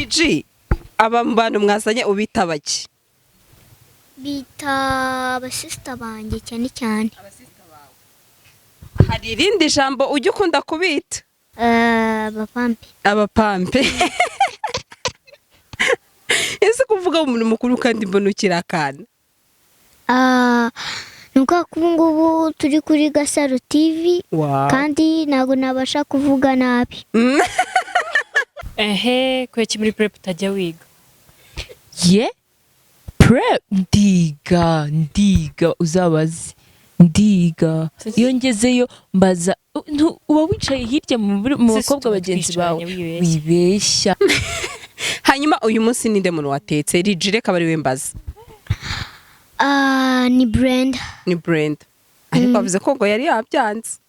Riji, aba bantu mwazanye ubita baki? Bita abasisita banjye cyane cyane. Hari irindi jambo ujya ukunda kubita? Abapampe. Abapampe. Ese kuvuga umuntu mukuru kandi mbona ukiri akana? Ni ukubera ko ubu ngubu turi kuri Gasaro TV, kandi ntabwo nabasha kuvuga nabi. Ehe, kuki muri prep utajya wiga? Ye, prep ndiga, ndiga, uzabaze, ndiga. Iyo ngezeyo mbaza, uba wicaye hirya mu Sisi bakobwa tuba bagenzi bawe. twicaranye, wibeshya. Wibeshya. Hanyuma uyu munsi ninde muntu watetse? Riji, reka bari we mbaza. Ni Brenda. Ni Brenda, ariko avuze ko ngo yari yabyanze.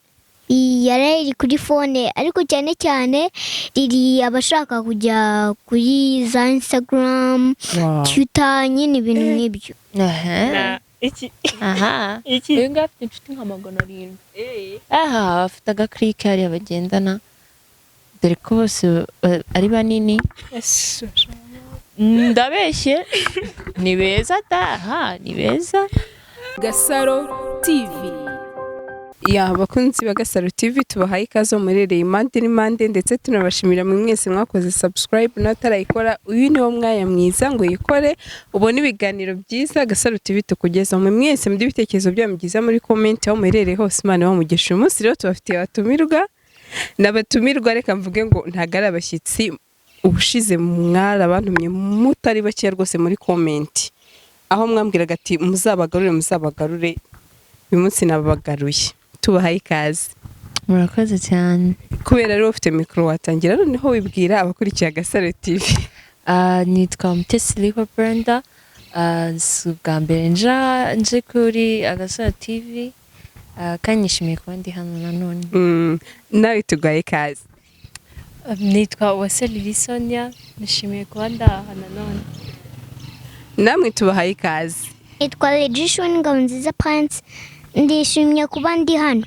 Iyi yari iri kuri phone, ariko cyane cyane riri abashaka kujya kuri za Instagram, Twitter, nyine ibintu nk'ibyo. Aha. Na iki? Aha. Iki? Uyu nguyu afite inshuti nka 700. Aha afite agaclique hariya bagendana, dore ko bose ari banini. Ndabeshye? Ni beza da, aha ni beza. Gasaro TV. Ya, abakunzi ba Gasaro TV, tubahaye ikaze muherereye impande n'impande, ndetse tunabashimira mwe mwese mwakoze subscribe. N'abatarayikora, uyu ni wo mwanya mwiza ngo uyikore, ubone ibiganiro byiza Gasaro TV tukugezaho. Mwe mwese mu ibitekerezo byanyu byiza muri comment, aho muherereye hose, Imana ibamugisha. Uyu munsi rero tubafitiye abatumirwa n'abatumirwa, reka mvuge ngo ntabwo ari abashyitsi. Ubushize mwarabantumye mutari bakeya rwose muri comment, aho mwambwiraga ati: "Muzabagarure, muzabagarure." Uyu munsi nabagaruye, tubahaye ikaze. Murakoze cyane. Kubera rero ufite mikoro, watangira noneho wibwira abakurikiye Agasaro TV. Nitwa Mutesi Liho Brenda. Si ubwa mbere nje kuri Agasaro TV, kandi nishimiye kuba ndi hano nanone. Nawe tuguhaye ikaze. Nitwa Uwase Lili Sonia, nishimiye kuba ndaha nanone. Namwe tubahaye ikaze. Nitwa Regishon Ngabonziza Prince, ndishimye kuba ndi hano.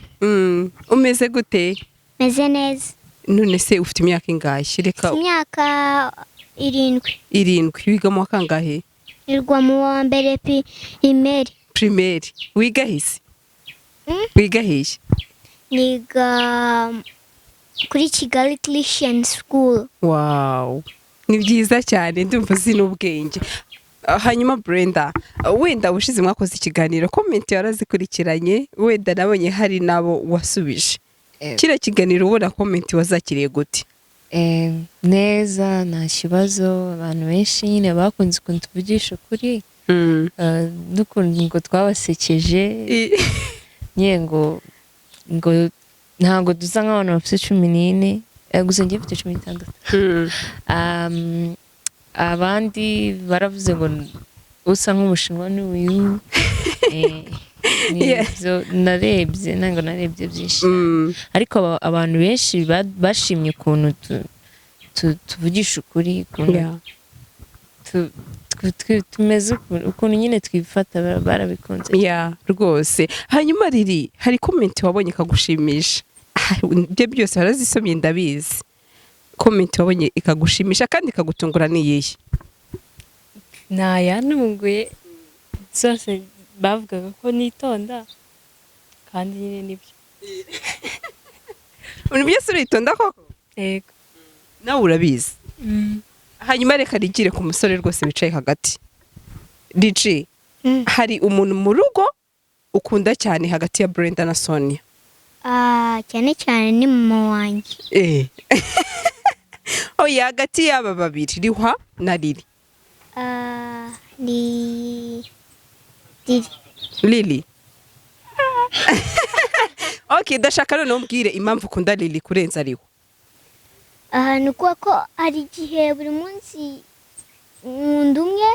Umeze gute? Meze neza. None se ufite imyaka ingahe? Reka. Imyaka 7. 7. Wiga mu wa kangahe? Niga mu wa mbere primaire. Primaire. Wiga hise? Mm? Wiga hehe? Niga kuri Kigali Christian School. Wow, ni byiza cyane, ndumva uzi n'ubwenge. Hanyuma Brenda, wenda ubushize mwakoze ikiganiro, comment warazikurikiranye, wenda nabonye hari n'abo wasubije. Kiriya kiganiro ubona comment wazakiriye gute? Neza, nta kibazo. Abantu benshi nyine bakunze ukuntu tuvugisha ukuri, n'ukuntu ngo twabasekeje. Nyine ngo ntabwo dusa nk'abantu bafite 14, gusa njye mfite 16. Abandi baravuze ngo usa nk'Umushinwa ni uyu. Nibyo narebye, ntabwo narebye byinshi, ariko abantu benshi bashimye ukuntu tuvugisha ukuri, ukuntu tumeze, ukuntu nyine twifata, barabikunze. Yeah, rwose. Hanyuma riri hari comment wabonye ikagushimisha? Ibyo byose warazisomye, ndabizi. Comment wabonye ikagushimisha kandi ikagutungura ni iyihe? Ntayantunguye, zose bavugaga ko nitonda, kandi nyine nibyo. Ibintu byose uritonda koko? Yego. Nawe urabizi. Hanyuma reka rigire ku musore rwose wicaye hagati. Riji, hari umuntu mu rugo ukunda cyane hagati ya Brenda na Sonia? Cyane cyane ni mama wanjye. Oya, hagati y'aba babiri, Rihwa na Lili. Ni Lili. Lili. Okay, ndashaka noneho umbwire impamvu ukunda Lili kurenza Rihwa. Ni ukuvuga ko hari igihe buri munsi nkunda umwe,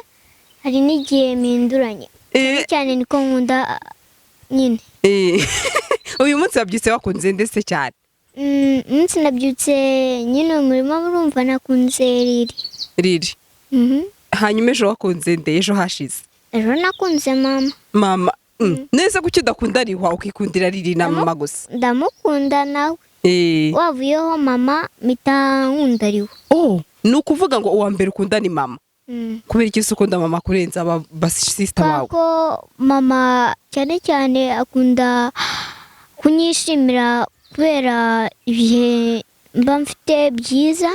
hari n'igihe mpinduranya. Cyane cyane niko nkunda, nyine. Uyu munsi wabyutse wakunze ndetse cyane? Umunsi nabyutse nyine umurima, murumva nakunze Lili. Lili. Mhm. Hanyuma ejo wakunze nde, ejo hashize? Ejo nakunze mama. Mama. Neza, kuki udakunda Rihwa ukikundira Lili na mama gusa? Ndamukunda nawe. Wavuyeho mama, mpita nkunda Rihwa. Oh. Ni ukuvuga ngo uwa mbere ukunda ni mama? Kubera iki se ukunda mama kurenza aba basisita Kubera bawe? ko mama cyane cyane akunda kunyishimira kubera ibihe mba mfite byiza,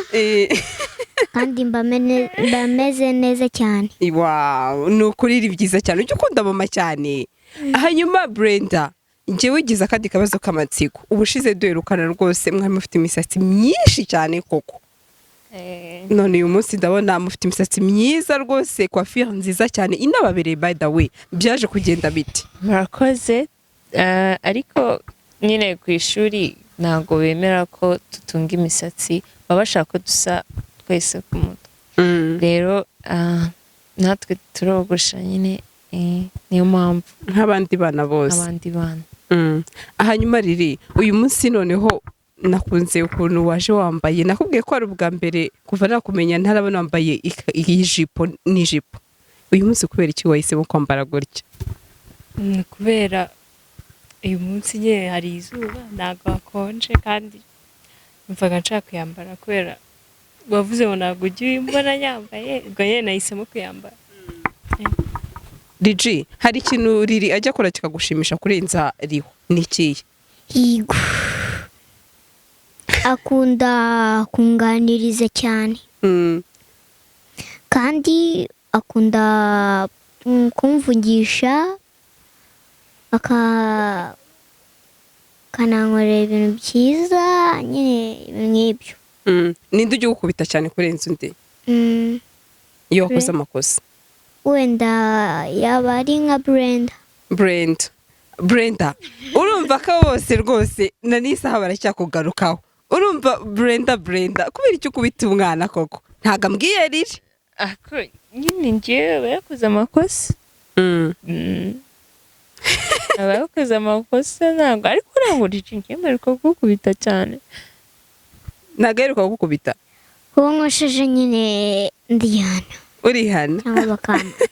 kandi mba meze neza cyane. Wow, ni ukuri ni byiza cyane, ujya ukunda mama cyane. Hanyuma Brenda, njyewe ugize akandi kabazo k'amatsiko. Ubushize duherukana rwose mwari mufite imisatsi myinshi cyane koko, none uyu munsi ndabona mufite imisatsi myiza rwose, coiffure nziza cyane inababereye. By the way, byaje kugenda bite? Murakoze. Ariko nyine ku ishuri ntabwo bemera ko tutunga imisatsi, baba bashaka ko dusa twese ku mutwe. Rero natwe turogosha nyine, niyo mpamvu. Nk'abandi bana bose. Abandi bana. Hanyuma Riri, uyu munsi noneho nakunze ukuntu waje wambaye. Nakubwiye ko ari ubwa mbere kuva nakumenya ntarabona wambaye iyi jipo n'ijipo. Uyu munsi kubera iki wahisemo kwambara gutya? Kubera uyu munsi nyine hari izuba, ntabwo hakonje, kandi numvaga nshaka kuyambara kubera wavuze ngo ntabwo ujya umbona nyambaye, ubwo nyine nahisemo kuyambara. Riji, hari ikintu Riri ajya akora kikagushimisha kurenza riho, ni ikihe? Yego, akunda kunganiriza cyane, kandi akunda kumvugisha, akanankorera ibintu byiza nyine, ibintu nk'ibyo. Ninde ujya ugukubita cyane kurenza undi iyo wakoze amakosa? Wenda yaba ari nka Brenda. Brenda, Brenda, urumva ko bose rwose na n'isaha baracyakugarukaho. Urumva Brenda, Brenda, kubera icyo ukubita umwana koko? Ntabwo ambwiye Riri. Ako nyine njyewe aba yakoze amakosa. Aba yakoze amakosa, ntabwo ariko urangurije, njyewe mperuka kugukubita cyane. Ntabwo aheruka kugukubita. Uwo nkosheje nyine ndihana. Urihana? Cyangwa bakampa.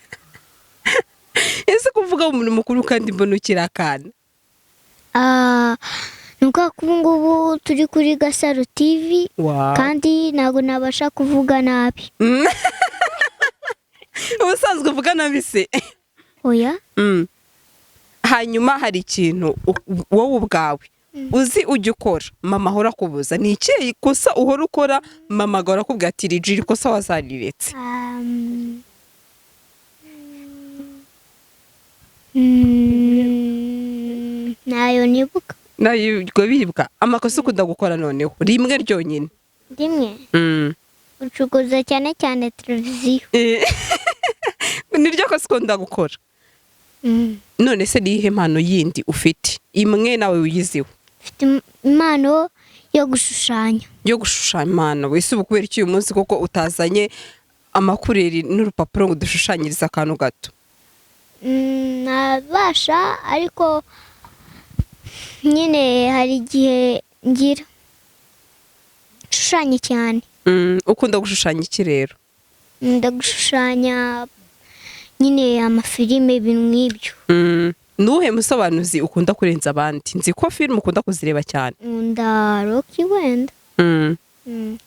Ese kuvuga umuntu mukuru kandi mbona ukiri akana? Ah, ni uko ubu ngubu turi kuri Gasaro TV, kandi ntabwo nabasha kuvuga nabi. Ubusanzwe uvuga nabi se? Oya. Hanyuma hari ikintu wowe ubwawe uzi ujya ukora mama ahora akubuza? Ni ikihe ikosa uhora ukora mama agahora akubwira ati: "Riji, iri kosa wazariretse"? Ntayo nibuka. Nayo ubwo biribwa amakosa ukunda gukora, noneho rimwe ryonyine. Rimwe? Ucukuza cyane cyane televiziyo. Niryo kosa ukunda gukora? None se niyihe mpano yindi ufite, imwe nawe wiyiziho? Mfite impano yo gushushanya. Yo gushushanya? Impano wese ubu, kubera iki uyu munsi koko utazanye amakureri n'urupapuro ngo dushushanyirize akantu gato? Nabasha, ariko nyine hari igihe ngira nshushanya cyane. Ukunda gushushanya iki rero? Nkunda gushushanya nyine amafilime, ibintu nk'ibyo. Nuwuhe musobanuzi ukunda kurenza abandi? Nzi ko filime ukunda kuzireba cyane. Nkunda Rocky wenda.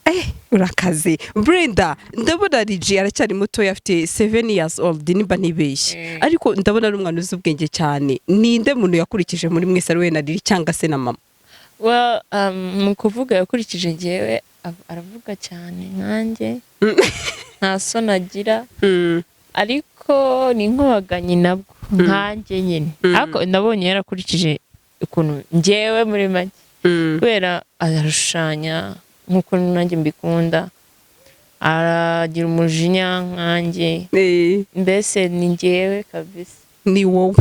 Eh, urakaze Brenda. Ndabona Riji aracyari mutoya, afite 7 years old nimba ntibeshye, ariko ndabona ari umwana uzi ubwenge cyane. Ninde muntu yakurikije muri mwese, ari we na Riri cyangwa se na mama? Well, mu kuvuga yakurikije njyewe, aravuga cyane nkanjye, nta soni agira, ariko ni inkubaganyi nabwo nkanjye nyine. Ariko nabonye yarakurikije ukuntu njyewe muri make, kubera arashushanya nk'uko nanjye mbikunda, aragira umujinya nkanjye. Mbese ni njyewe kabisa. Ni wowe.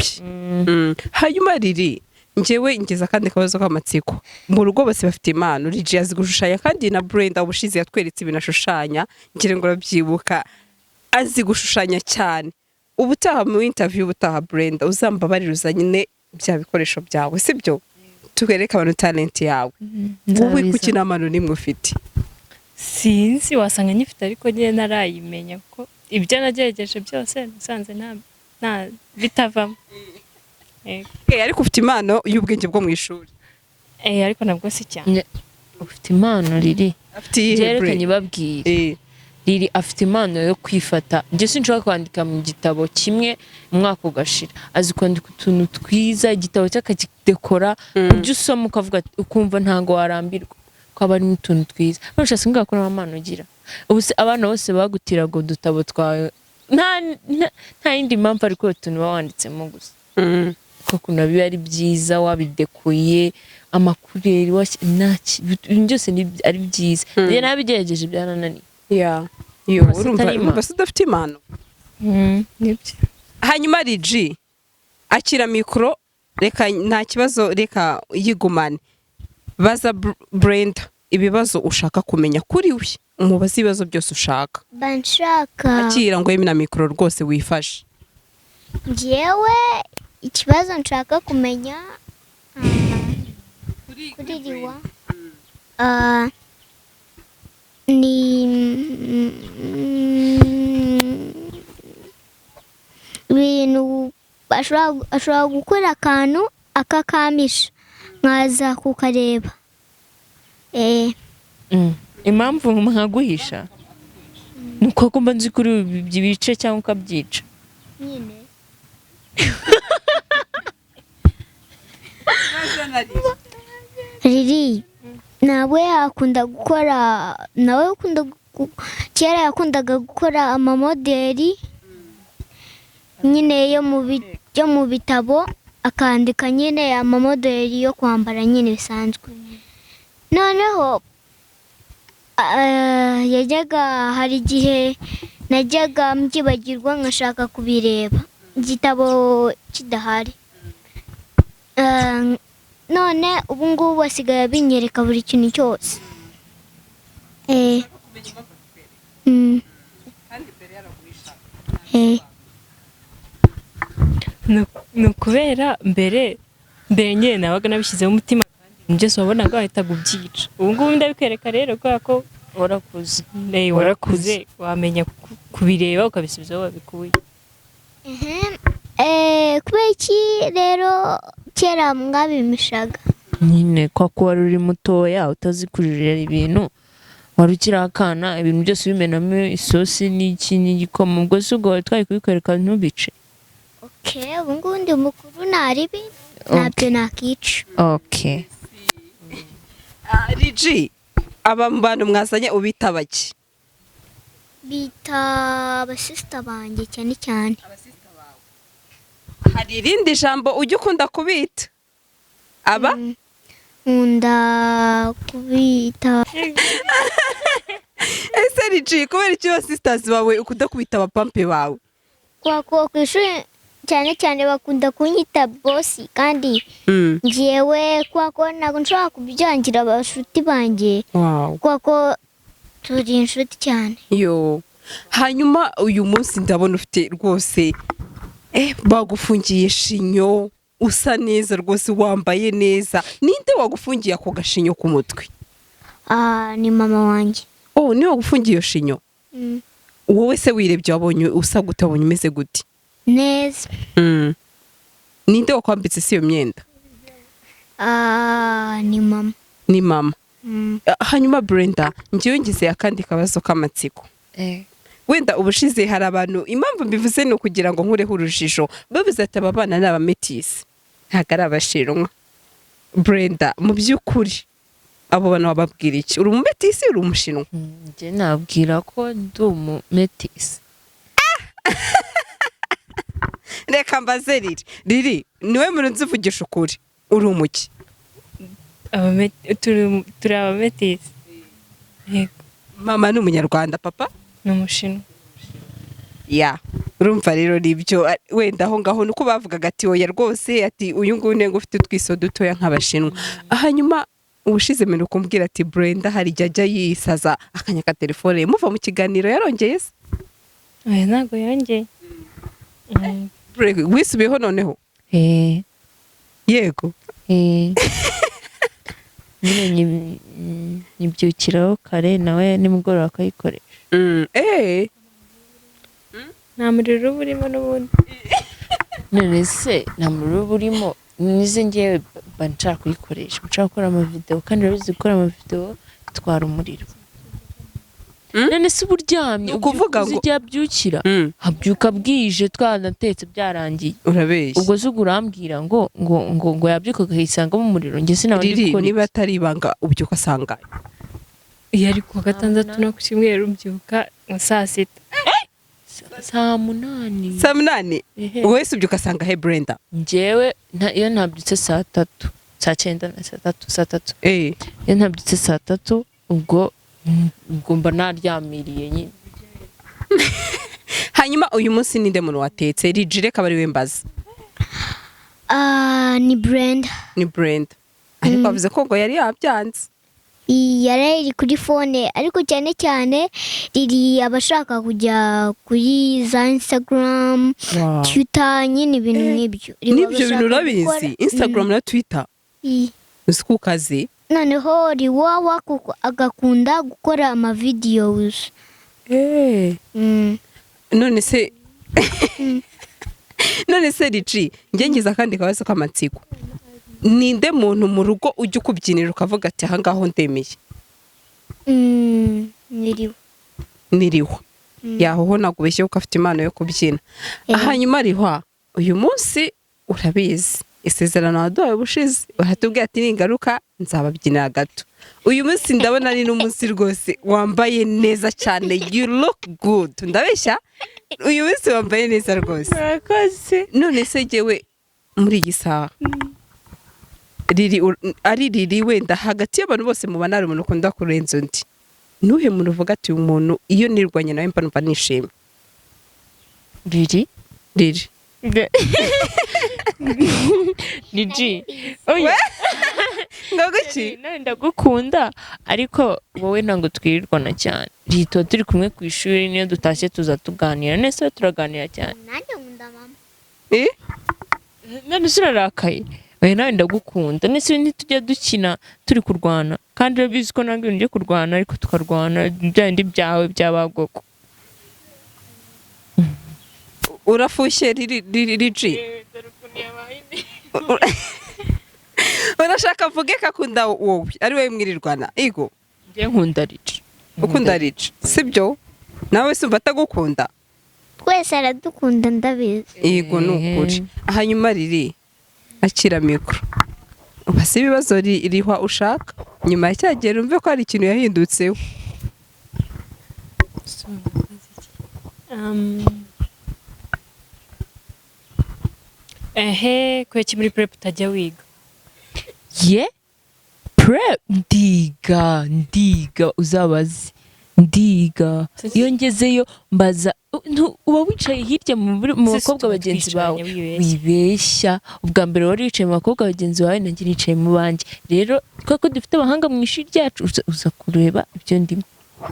Hanyuma Riri, njyewe ngeze akandi kabazo k'amatsiko. Mu rugo bose bafite impano. Riji azi gushushanya, kandi na Brenda ubushize yatweretse ibintu ashushanya, ngira ngo urabyibuka. Azi gushushanya cyane. Ubutaha mu interview, ubutaha Brenda, uzambabarire uzanye bya bikoresho byawe, sibyo? Tukereke abantu talent yawe. Wowe kuki nta mpano n'imwe ufite? Sinzi, wasanga nyifite ariko nyine ntarayimenya, kuko ibyo nagerageje byose nasanze nta bitavamo. Yego. Ariko ufite impano y'ubwenge bwo mu ishuri. Ariko nabwo si cyane. Ufite impano, Riri. Afite iyihe? Njyewe reka Bre? nyibabwire. Riri afite impano yo kwifata. Njye sinshobora kwandika mu gitabo kimwe umwaka ugashira. Azi kwandika utuntu twiza, igitabo cye akakidekora, ujya usoma ukavuga ukumva ntabwo warambirwa ko haba harimo utuntu twiza. None ushatse kumbwira ko nta mpano ugira? Ubu se abana bose bagutiraga udutabo twawe, nta yindi mpamvu ariko utuntu uba wanditsemo gusa, ko ukuntu biba ari byiza wabidekuye, amakureri ibintu byose ari byiza. Njye nabigerageje byarananiye. Ya, yo. Urumva Urumva atari urumva se udafite impano? Nibyo. Hanyuma Riji, akira mikoro, reka nta kibazo, reka yigumane. Baza Brenda ibibazo ushaka kumenya kuri we, umubaze ibibazo byose ushaka. Mba nshaka Akira ngo na mikoro rwose wifashe. Njyewe ikibazo nshaka kumenya kuri Riwa ni ibintu ashobora gukora akantu akakamisha nkaza kukareba. Impamvu nkaguhisha ni uko mba nzi kuri bice cyangwa ukabyica. Nyine. Riri nawe akunda gukora, nawe akunda kera yakundaga gukora amamoderi nyine yo mu bitabo, akandika nyine amamoderi yo kwambara nyine bisanzwe. Noneho yajyaga, hari igihe najyaga mbyibagirwa nkashaka kubireba igitabo kidahari. None ubu ngubu asigaye abinyereka buri kintu cyose. Ni ukubera mbere mbere nyine nabaga nabishyizeho umutima, kandi ibintu byose wabonaga wahitaga ubyica. Ubu ngubu ndabikwereka rero kubera ko warakuze. Warakuze, wamenya kubireba ukabisubiza aho wabikuye. Kubera iki rero kera mwabimishaga? Nyine kwa kuba wari uri mutoya utazi kuririra ibintu, wari ukiri akana, ibintu byose ubimenamo isosi n'iki n'igikoma, ubwo se ubwo wari twari kubikwereka ntubice? Okay, ubu ngubu ndi mukuru, ntaribi ntabyo nakica. Okay. Riji, aba bantu mwazanye ubita baki? Bita abasisita banjye cyane cyane. Hari irindi jambo ujya ukunda kubita aba? Nkunda kubita Ese Riji, kubera iki sisters bawe ukunda kubita abapampe bawe? Kwa ku ishuri cyane cyane bakunda kunyita bosi, kandi njyewe kubera ko ntabwo nshobora kubyangira abashuti banjye, kubera ko turi inshuti cyane. Yo, hanyuma uyu munsi ndabona ufite rwose bagufungiye shinyo, usa neza rwose, wambaye neza. Ninde wagufungiye ako gashinyo ku mutwe? Ni mama wanjye. Oh, niwe wagufungiye iyo shinyo? Wowe se wirebye wabonye usa gute, wabonye umeze gute? Neza. Ninde wakwambitse si iyo myenda? Ni mama. Ni mama. Hanyuma Brenda, njyewe ngize akandi kabazo k'amatsiko. Wenda ubushize hari abantu, impamvu mbivuze ni ukugira ngo nkureho urujijo, bavuze ati aba bana ni abametisi ntabwo ari abashinwa. Brenda, mu by'ukuri abo bantu wababwira iki? Uri umumetisi, uri umushinwa? Njye nabwira ko ndi umumetisi. Reka mbaze Riri. Riri, niwe muntu nzi uvugisha ukuri, uri umuki? Turi abametisi. Yego. Mama ni umunyarwanda, papa ni umushinwa. Ya, urumva rero nibyo. Wenda aho ngaho nuko bavugaga ati oya rwose, ati uyu nguyu ntego ufite utwiso dutoya nk'abashinwa. Hanyuma ubushize mbere kumbwira ati Brenda hari igihe ajya yisaza akanyaka telefone, muva mu kiganiro yarongeye se? Oya, ntabwo yongeye. Wisubiyeho noneho? Yego. Nyine nyibyukiraho kare, nawe nimugoroba akayikoresha. Nta muriro uba urimo n'ubundi. None se nta muriro uba urimo? Nize ngewe mba nshaka kuyikoresha, nshaka gukora amavideo, kandi urabizi gukora amavideo bitwara umuriro. None se uba uryamye? Ni ukuvuga Uzi ngo- igihe abyukira? Abyuka bwije, twanatetse byarangiye. Urabeshya. Ubwo se ubwo urambwira ngo yabyuka akayisangamo umuriro, njye sinaba ndi Riri, gukora niba iki? atari ibanga, ubyuka asanga? Iyo ari kuwa gatandatu no ku cyumweru, mbyuka nka saa 6. Saa 8. Saa 8? Ehe. Wese ubyuka asanga he, Brenda? Njyewe iyo ntabyutse saa 3, saa 9 na saa 3, saa 3. Iyo ntabyutse saa 3, ubwo mba naryamiriye nyine. Hanyuma uyu munsi ninde muntu watetse? Riji, reka bari we mbaza. Ah, ni Brenda. Ni Brenda, ariko avuze ko ngo yari yabyanze. Yari iri kuri phone, ariko cyane cyane riri abashaka kujya kuri za Instagram, Twitter, nyine ibintu nk'ibyo. Riri N'ibyo abashaka bintu urabizi? Instagram na Twitter? Uzi ko ukaze. Noneho riwawa kuko agakunda gukora amavideos. None se Rici, njye ngize akandi kabazo k'amatsiko: ninde muntu mu rugo ujya ukubyinira ukavuga ati: "Aha ngaho ndemeye"? Niriwe. Niriho yahoho, nagubeshye kuko afite impano yo kubyina. Hanyuma Rihwa, uyu munsi urabizi isezerano waduhaye ubushize, uratubwira ati: "Ningaruka nzababyinira gato." Uyu munsi ndabona ari n'umunsi rwose wambaye neza cyane, you look good. Ndabeshya? Uyu munsi wambaye neza rwose. Murakoze. None se jyewe muri iyi saha, riri ari riri, wenda hagati y'abantu bose mubana hari umuntu ukunda kurenza undi, ntuhe muntu uvuga ati: "Uyu muntu iyo nirwanye nawe mba numva nishimye"? Riri. Riri. Ni G. Oya. Ngo guki? Nawe ndagukunda, ariko wowe ntabwo twirirwana cyane. Riri, tuba turi kumwe ku ishuri, niyo dutashye tuza tuganira nese, turaganira cyane. Nanjye nkunda mama. Eh? None se urarakaye? Oya, nawe ndagukunda. Nese ntitujya dukina turi kurwana? Kandi urabizi ko ntabwo ibintu byo kurwana, ariko tukarwana bya bindi byawe by'abagoko. Urafushye riri, riri, riji, urashaka avuge ko akunda wowe, ari wowe mwirirwana, igo? Njye nkunda Riji. Ukunda Riji, sibyo? Nawe se umva atagukunda? Twese aradukunda, ndabizi. Yego, ni ukuri. Hanyuma Riri, akira mikoro, ubase ibibazo Rihwa ushaka nyuma ya cya gihe, rumve ko hari ikintu yahindutseho. So, nakoze iki? Ehe, kuki muri prep utajya wiga? Ye, prep ndiga, ndiga, uzabaze, ndiga. Iyo ngezeyo mbaza uba wicaye hirya mu Sisi bakobwa tuba bagenzi bawe. twicaranye, wibeshya. Wibeshya, ubwa mbere wari wicaye mu bakobwa bagenzi bawe, nanjye nicaye mu banjye. Rero kubera ko dufite abahanga mu ishuri ryacu, uza kureba ibyo ndimo,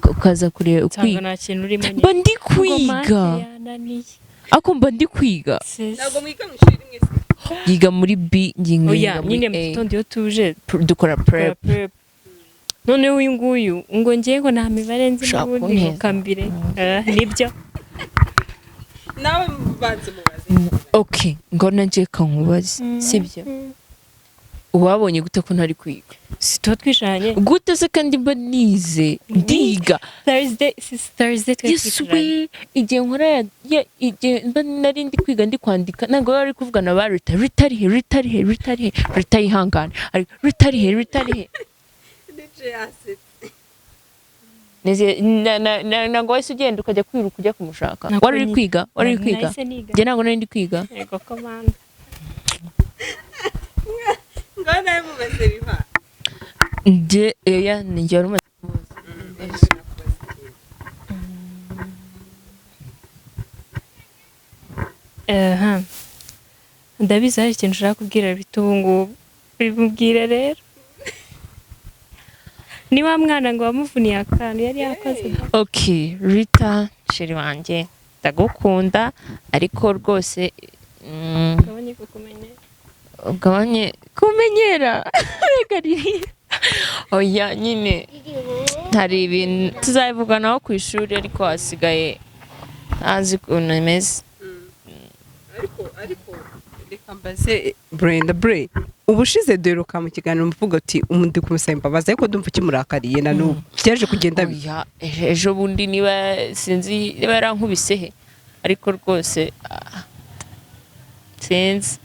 ukaza kureba Nsanga kwiga. nta kintu urimo nyine. Mba ndi Ngo kwiga. math yananiye. Ariko mba ndi kwiga. Sis. Ntabwo mwiga mu ishuri rimwe se? Yiga muri B, njye Oya, nkiga muri nyine mu A. gitondo iyo tuje Dukora dukora prep. prep. Noneho uyu nguyu ngo ngiye ngo nta mibare nzi Ushaka n'ubundi ngo kunteza. kambire. Nibyo. Nawe mubanze mubaze. Ok, ngo nanjye kankubaze, sibyo? Wabonye gute ko ntari kwiga? Si tuba twicaranye? Gute se kandi mba nize, ndiga? Thursday, si Thursday twari Yesu twicaranye. we, igihe nkora igihe mba nari ndi kwiga, ndi kwandika, ntabwo baba bari kuvugana ba Rita. Rita ari he? Rita ari he? Rita ari he? Rita yihangane, ari Rita ari he? Rita ari he? Ntabwo wahise ugenda ukajya kwiruka ujya kumushaka? Ntabwo. Wari uri kwiga, wari uri kwiga. Nahise niga. Njye ntabwo nari ndi kwiga. Yego komanda. Ngaho nawe mubaze, Rihwa. Njye oya, ni njye wari umaze kumubaza. Aha. Ndabizi hari ikintu ushaka kubwira Rita ubu ngubu, bimubwire rero. Ni wa mwana ngo wamuvuniye akantu yari yakoze. Ok, Rita chérie wanjye, ndagukunda, ariko rwose Gabanye kukumenya. Ugabanye kumenyera. Reka riri, oya nyine hari ibintu tuzabivuganaho ku ishuri, ariko hasigaye ntazi ukuntu imeze. Ariko reka mbaze Brenda. Bre, Ubushize duheruka mu kiganiro muvuga uti ndi kumusaba imbabazi, ariko ndumva ukimurakariye na n'ubu. Byaje kugenda bite? Oya, ejo bundi niba sinzi niba yarankubise he, ariko rwose sinzi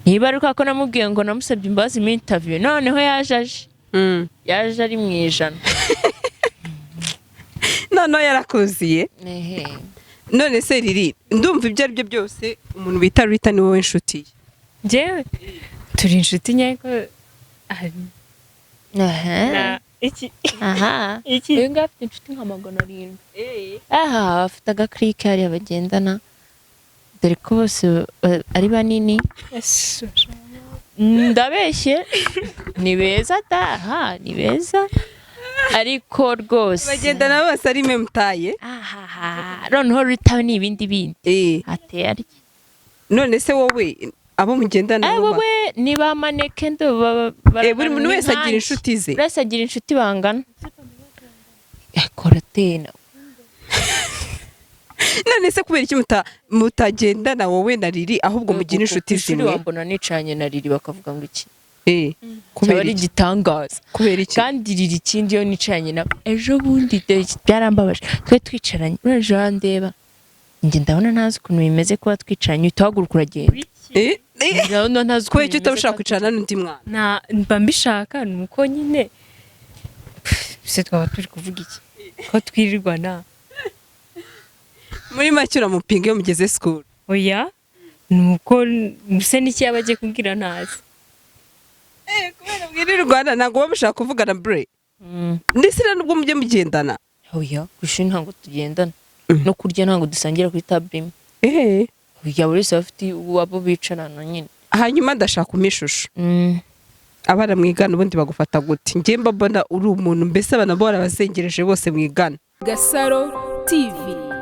niba ari ko namubwiye ngo namusabye imbabazi muri interview, noneho yaje aje yaje ari mu 100. Noneho yarakuziye. Ehe. None se Riri, ndumva ibyo ari byo byose umuntu bita Rita ni wowe nshuti ye? Njyewe turi inshuti nyako Aha. na iki Aha. iki. Uyu nguyu afite inshuti nka 700. Aha afite agakirike hariya bagendana, dore ko bose ari banini. Ndabeshye? Ni beza da, aha ni beza, ariko rwose Bagendana bose ari memutaye. Ahaha, noneho Rita ni ibindi bindi ateye arya. None se wowe abo mugendana bo Wowe ni ba maneke ndo Buri muntu wese agira inshuti ze. Buri wese agira inshuti bangana. Korateye nawe. None se kubera iki mutagendana wowe na Riri, ahubwo mugira inshuti Ku ishuri zimwe? wambona nicaranye na Riri bakavuga ngo iki? Cyaba Kubera ari iki? igitangaza. Kubera iki? Kandi Riri, ikindi, iyo nicaranye nawe, ejo bundi dore byarambabaje, twe twicaranye, uraje urandeba, njye ndabona ntazi ukuntu bimeze kuba twicaranye, uhita uhaguruka uragenda. Ndabona ntazi ukuntu Kubera iki bimeze utaba ushaka kuba kwicarana n'undi mwana? Na mba mbishaka, ni uko nyine se twaba turi kuvuga iki ko twirirwana? Muri make uramupinga iyo mugeze school? Oya, ni uko se n'iki yaba agiye kubwira ntazi. Kubera mwirirwana ntabwo muba mushaka kuvugana bre? Ndetse na nubwo mujye mugendana? Oya, ku ishuri ntabwo tugendana, no kurya ntabwo dusangira kuri table imwe. Oya, buri wese aba afite abo bicarana nyine. Hanyuma ndashaka umpa ishusho, abana mwigana ubundi bagufata gute? Njye mba mbona uri umuntu mbese abana bo barabazengereje bose mwigana. Gasaro TV.